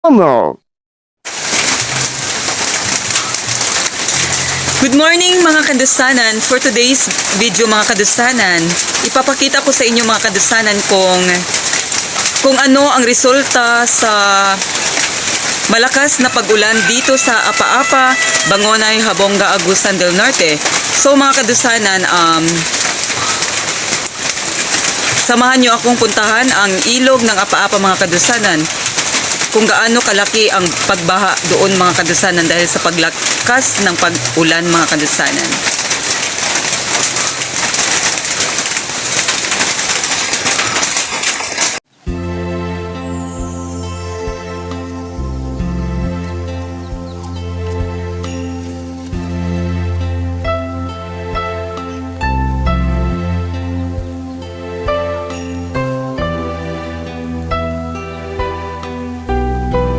Channel. Good morning, mga kadusanan. For today's video, mga kadusanan, ipapakita ko sa inyo, mga kadusanan, kung ano ang resulta sa malakas na pag-ulan dito sa Apa-Apa, Bangonay, Jabonga, Agusan del Norte. So mga kadusanan, samahan niyo akong puntahan ang ilog ng Apa-Apa, mga kadusanan, kung gaano kalaki ang pagbaha doon, mga kadusanan, dahil sa paglakas ng pag-ulan, mga kadusanan.